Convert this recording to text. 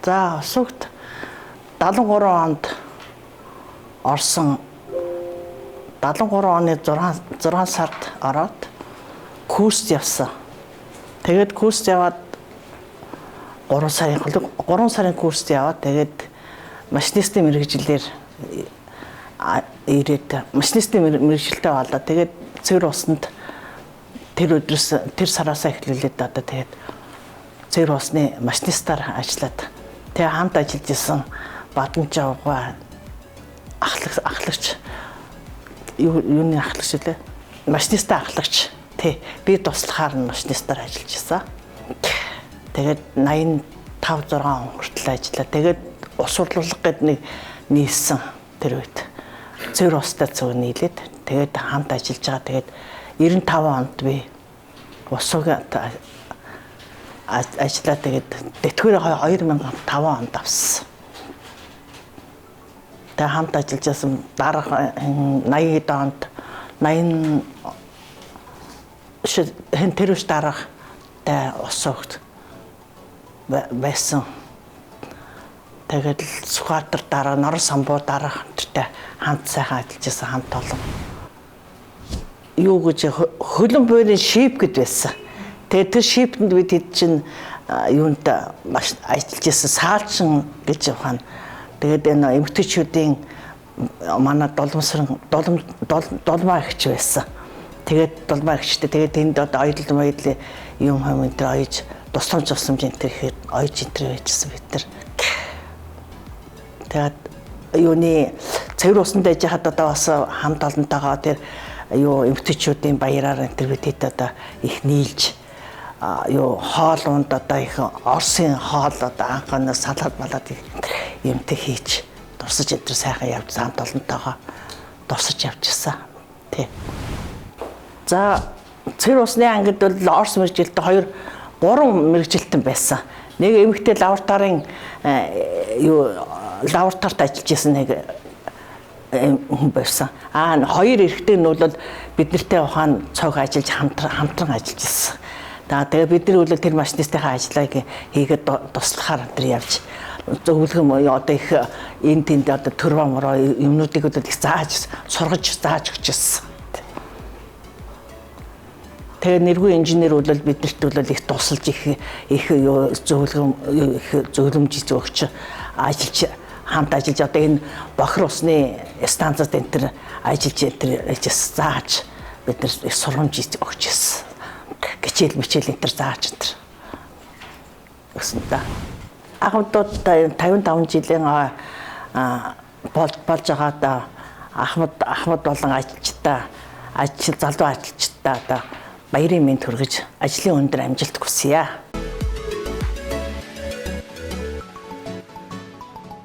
За, Усугт 73 онд орсон. 73 оны 6 сард ороод курст явсан. Тэгээд курст яваад 3 сарын курст яваад, тэгээд машинистын мэргэжлээр ирээд машинистын мэргэжилтэй болоо. Тэгээд цэвэр усанд тэр өдрөөс, тэр сараасаа эхлүүлээд одоо тэгээд цэвэр усны машинистаар ажиллаад, тэгээ хамт ажиллаж исэн Баданжавга ахлагч, юуны ахлагч лээ, машинистаа ахлагч, тий, би туслахаар нь машинистаар ажиллаж исэн. Тэгээд 85 6 он хүртэл ажиллаа. Тэгээд ус урлуулга гээд нэг нийлсэн тэр үед. Цэвэр устай цөг нийлээд, тэгээд хамт ажиллаж байгаа. Тэгээд 95 онд би усуг ажиллаа, тэгээд тэтгэврээ 2005 онд авсан. Тэгээ хамт ажиллаж байсан дарга 80 онд, 80 хэн тэр үш дарга тай усугт байсан. Тэгээд л Сүхбаатар дараа, Норон самбуу дарга хамттай хамт сайхан ажиллаж байсан, хамт олон. Юу гэж, хөлөн буйрын шип гэд байсан. Тэгээд тэр шиптэнд бид хэд чинь юунд маш ажиллаж байсан, саалчин гэж ухаана. Тэгээд энэ эмэгтэйчүүдийн манай доломсрон долом долмаа ихч байсан. Тэгээд долмаа ихчтэй, тэгээд тэнд одоо оёдол моёдол юм хам энэ төр оёж, тусламж энэ төр ихэд оёж энэ төр байжсэн бид нар. Тэгээд юуны цэвэр усанд байж хаад одоо бас хамт олонтойгоо тэр юу эмэгтэйчүүдийн баяраар энэ төр бид хэд одоо их нийлж, юу хоол унд одоо их Орсын хоол, одоо анх салаад балаад юмтэй хийж дурсаж энэ төр сайхан явж, хамт олонтойгоо дурсаж явчихсан. Тий. За, цэвэр усны ангид бол Орос мэргэжилтэн 2 3 мэргэжилтэн байсан. Нэг эмэгтэй лабораторийн юу лабораторид ажиллаж исэн нэг хүн байсан. Аа, хоёр эрэгтэй нь бол бид нартай ухаан цог ажиллаж, хамтран ажиллаж исэн. За, тэгээ бид нар бол тэр машинистынхаа ажлыг хийгээд туслахаар тэр явж, зөвлөгөө одоо их энэ тэнд одоо төрвө мороо юмнуудыг одоо их зааж сургаж, зааж өгч ирсэн. Тэгээ нэргүй инженер бол биднэрт бол их тусалж, их их юу зөвлөгөө, их зөвлөмж өгч ажиллаж, хамт ажиллаж, одоо энэ бохир усны станцад энэ төр ажиллаж, энэ төр зааж, бид нар их сургамж өгч ирсэн. Гिचэл мичээл энэ төр зааж энэ төр өгсөн та. Ахмадууд 55 жилийн болж байгаад Ахмад болон ажилчдаа, ажил залуу ажилчдаа одоо баярын мэнд хүргэж, ажлын өндөр амжилт хүсье.